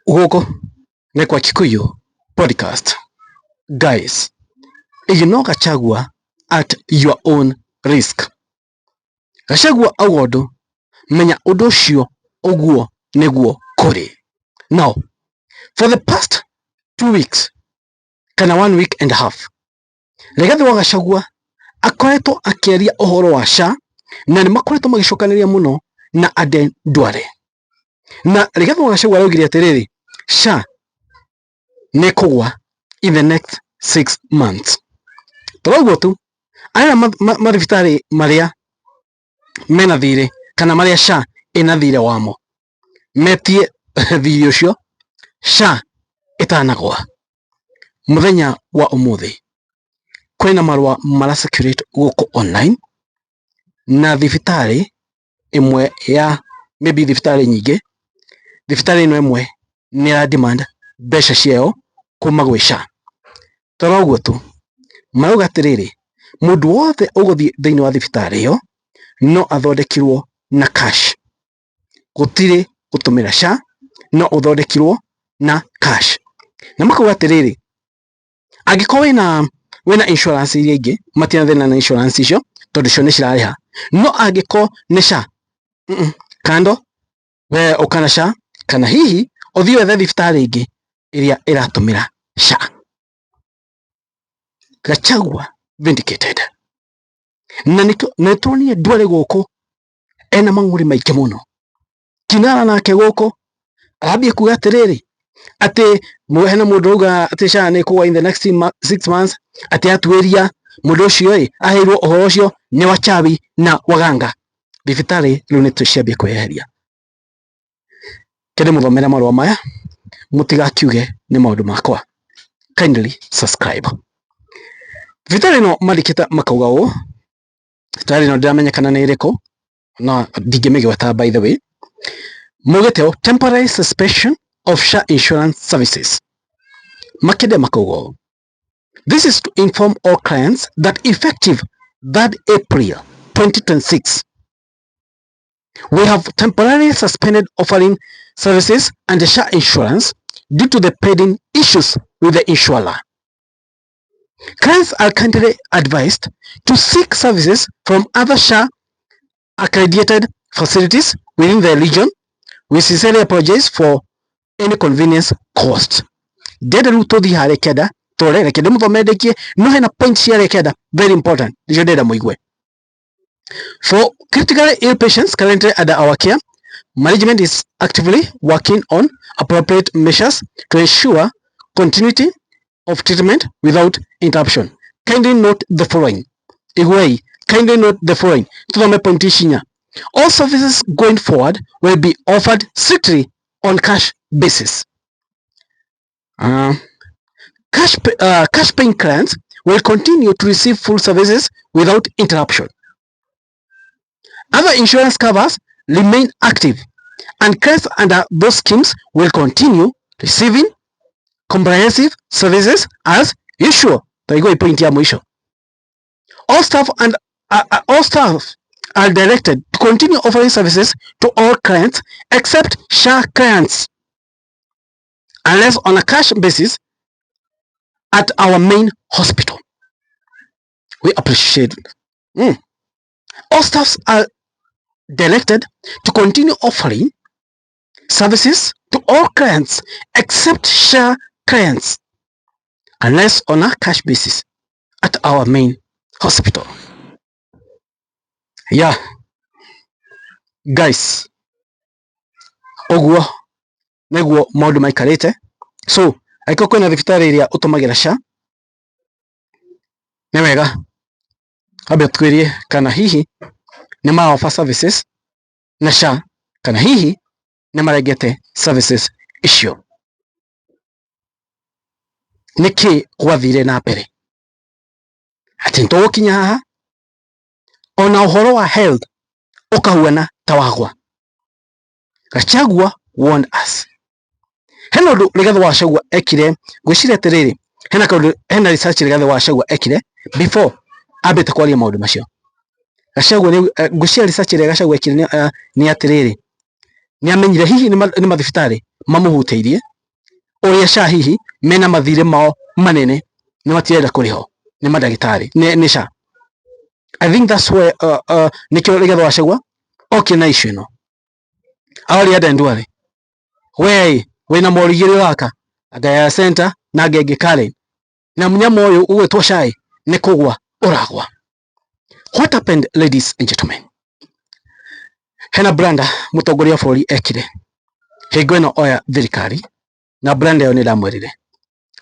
Gũkũ nĩ kwa Kikuyu Podcast. Guys, ignore Gachagua at your own risk. Gachagua auga ũndũ, menya ũndũ ũcio ũguo nĩguo kũrĩ. Now, for the past 2 weeks kana one week and a half, Rigathi wa Gachagua akoretwo akĩaria ũhoro wa SHA na nĩ makoretwo magĩcokanĩria mũno na Aden Duale. Na Rigathi wa Gachagua araugire atĩrĩrĩ, SHA nĩ kũgwa in the next 6 months. Tũrauguo tu aya mathibitarĩ marĩa mena thirĩ kana marĩa SHA ĩna thirĩ wamo metie thirĩ ũcio SHA ĩtanagwa. Mũthenya wa ũmũthĩ kwĩna marũa mara circulate gũkũ online na thibitarĩ ĩmwe ya maybe thibitarĩ nyingĩ, thibitarĩ ĩno ĩmwe nĩ ĩra demand mbeca ciayo kuma gwĩ SHA. Toro ũguo tu, marauga atĩrĩrĩ, mũndũ wothe ũgũthiĩ thĩinĩ wa thibitarĩ ĩyo no athondekirwo na cash, gũtirĩ gũtũmĩra SHA, no ũthondekirwo na cash. Na makauga atĩrĩrĩ, angĩkorwo wĩna insurance iria ingĩ, matirĩ na thĩna na insurance icio tondũ cio nĩ cirarĩha, no angĩkorwo nĩ SHA, kando we ũka na SHA kana hihi ũthiĩ wethe thibitarĩ ĩngĩ ĩrĩa ĩratũmĩra SHA. Gachagua vindicated. Na nĩtuonire Duale gũkũ ena mang'ũrĩ maingĩ mũno. Kinara nake gũkũ arambia kuga atĩrĩrĩ, atĩ hena mũndũ ũrauga atĩ SHA nĩ ĩkũgwa in the next 6 months, atĩ atuĩria mũndũ ũcio ĩ aheirwo ũhoro ũcio nĩ wachawi na waganga. Thibitarĩ rĩu nĩ ciambia kwĩyeheria. Kende mũthomere marũa maya mũtigakiuge nĩ maũndũ makwa. Kindly subscribe. Thibitarĩ ĩno mandĩkĩte makauga ũũ, thibitarĩ ĩno ndĩramenya kana nĩ ĩrĩkũ na ndingĩmĩgweta by the way, maugĩte ũũ, "Temporary suspension of SHA insurance services." Makĩria makauga ũũ, "This is to inform all clients that effective 3rd April 2026, we have temporarily suspended offering services under SHA insurance due to the pending issues with the insurer. Clients are kindly advised to seek services from other SHA accredited facilities within the region. We sincerely apologize for any inconvenience caused." Ndĩrenda rĩu tũthiĩ harĩa kĩanda tũrore, reke ndĩmũthomere ndĩkie, no hena point cia kĩanda very important nĩcio ndĩrenda mũigue. "For critically ill patients currently under our care, management is actively working on appropriate measures to ensure continuity of treatment without interruption. Kindly note the following." Iguai, kindly note the following. Tuthome point ici inya. "All services going forward will be offered strictly on cash basis. Cash paying clients will continue to receive full services without interruption. Other insurance covers remain active and clients under those schemes will continue receiving comprehensive services as usual." Taigua point ya mwisho. "All staff are directed to continue offering services to all clients except SHA clients unless on a cash basis at our main hospital. We appreciate it." All staffs are directed to continue offering services to all clients except SHA clients unless on a cash basis at our main hospital. Yeah, guys, ũguo nĩguo maũndũ maikarĩte. So angĩkorwo kwĩna thibitarĩ ĩrĩa ũtũmagĩra SHA, nĩ wega wambe ũtuĩrie kana hihi nĩ mara offer services na SHA kana hihi nĩ marengete services icio. Nĩkĩ gwathire na mbere atĩ nĩtũgũkinya haha ona ũhoro wa health ũkahuana ta wagwa? Gachagua warned us. Hena ũndũ Rigathĩ wa Gachagua ekire, ngwĩciria atĩrĩrĩ, hena kaũndũ, hena research Rigathĩ wa Gachagua ekire before ambĩte kwaria maũndũ macio. Gachagua nĩ ngwĩciria research ĩrĩa Gachagua ekire nĩ atĩrĩrĩ, nĩ amenyire hihi nĩ mathibitarĩ mamũhutĩirie. Ũrĩa SHA hihi mena mathirĩ mao manene na matirenda kũrĩhwo nĩ mandagĩtarĩ nĩ SHA. I think that's where nĩkĩo Rigathĩ wa Gachagua okire na issue ĩno. Aroria Aden Duale, we wĩna mori igĩrĩ ũraka anga ya center na anga ĩngĩ Karen, na mũnyama ũyũ ũgwĩtwo SHA nĩ kũgwa ũragwa. What happened, ladies and gentlemen? Hena blunder mũtongoria wa bũrũri ekire hingo ĩno oya thirikari, na blunder ĩyo nĩ ndamwĩrire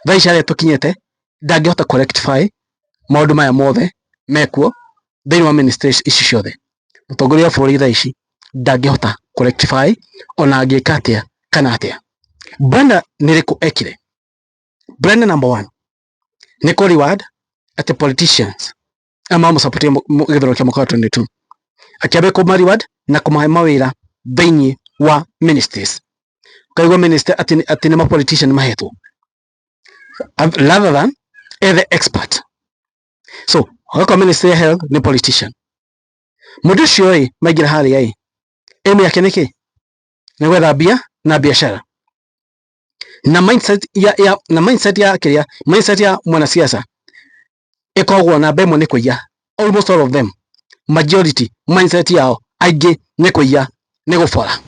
thaa ici harĩa tũkinyĩte ndangĩhota kũ rectify maũndũ maya mothe mekuo thĩinĩ wa ministry ici ciothe. Mũtongoria wa bũrũri thaa ici ndangĩhota kũ rectify ona angĩka atĩa kana atĩa. Blunder nĩ ĩrĩkũ ekire? Blunder number one nĩ kũ reward atĩ politicians arĩa mamũsupportire gĩthurano kĩa mwaka wa 22, akĩambia kũma reward na kũmahe mawĩra thĩinĩ wa ministries. Ũkaigua minister atĩ nĩ ma politician mahetwo rather than ethe expert. So okorwo ministry ya health nĩ politician, mũndũ ũcio ĩ maingĩra harĩa ĩ aim yake nĩ kĩ? Nĩ gwetha mbia na biacara. Na mindset ya na mindset ya kĩrĩa, mindset ya mwanasiasa ĩkoragwo namba ĩmwe nĩ kũiya. Almost all of them, majority, mindset yao aingĩ nĩ kũiya, nĩ gũbora,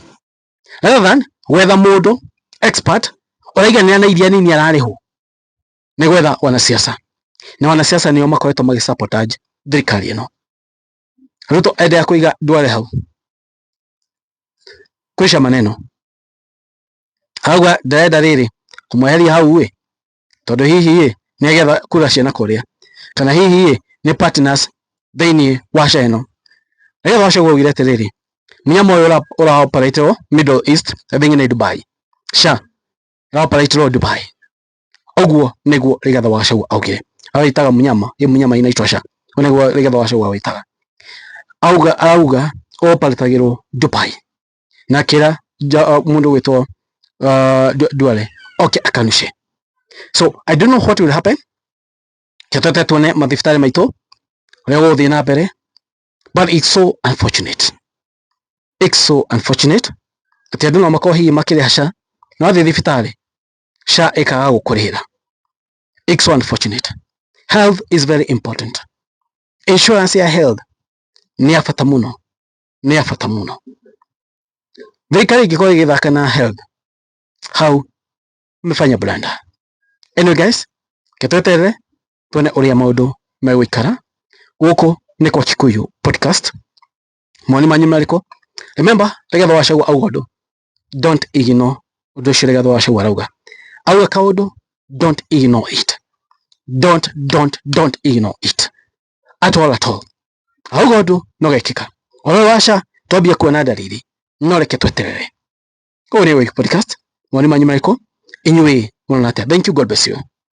rather than gwetha mũndũ expert ũraiganĩra na iria nini ararĩhwo. Nĩ gwetha wanasiasa, na wanasiasa nĩo makoretwo magĩ sabotage thirikari ĩno. Ruto endaga kũiga Duale hau kwisha maneno, arauga ndarenda rĩrĩ kũmweheria hau ĩ tondũ hihi ĩ nĩagetha kura cia nakũrĩa, kana hihi ĩ nĩ partners thĩinĩ wa SHA ĩno. Rigathĩ wa Gachagua augire atĩrĩrĩ, mũnyamũ ũyũ ũra operate Middle East, I think nĩ Dubai, SHA ĩra operate Dubai. Ũguo nĩguo Rigathĩ wa Gachagua augire. Awĩtaga mũnyama, ĩ mũnyama inaitwa SHA. Ũguo nĩguo Rigathĩ wa Gachagua awĩtaga. Auga arauga operatagĩrwo Dubai, na akĩra mũndũ ũgwĩtwo Duale oke akanushe. So I don't know what will happen. Ketwete tuone mathibitarĩ maitũ ũrĩa gũgũthiĩ na mbere, but it's so unfortunate, it's so unfortunate atĩ andũ no makorwo hihi makĩrĩha SHA, no wathiĩ thibitarĩ SHA ĩkaga gũkũrĩhĩra. It's so unfortunate. Health is very important. Insurance ya health nĩ ya bata mũno, nĩ ya bata mũno. Thirikari ĩngĩkorwo ĩgĩthaka na health hau mmefanya blunder. Anyway guys, ketweterere tuone ũrĩa maũndũ megũikara. Gũkũ nĩ kwa Kikuyu Podcast. Mawoni manyu marĩkũ? Remember, Rigathĩ wa Gachagua auga ũndũ, don't ignore ũndũ ũcio. Rigathĩ wa Gachagua arauga, auga kaũndũ, don't ignore it. Don't, don't, don't ignore it at all, at all. Auga ũndũ no gekĩka. Ũhoro wa SHA twambia kuona ndariri, no reke tweterere. Ũyũ nĩ Wiki Podcast. Mawoni manyu marĩkũ? Inyuĩ mũrona atĩa? Thank you, God bless you.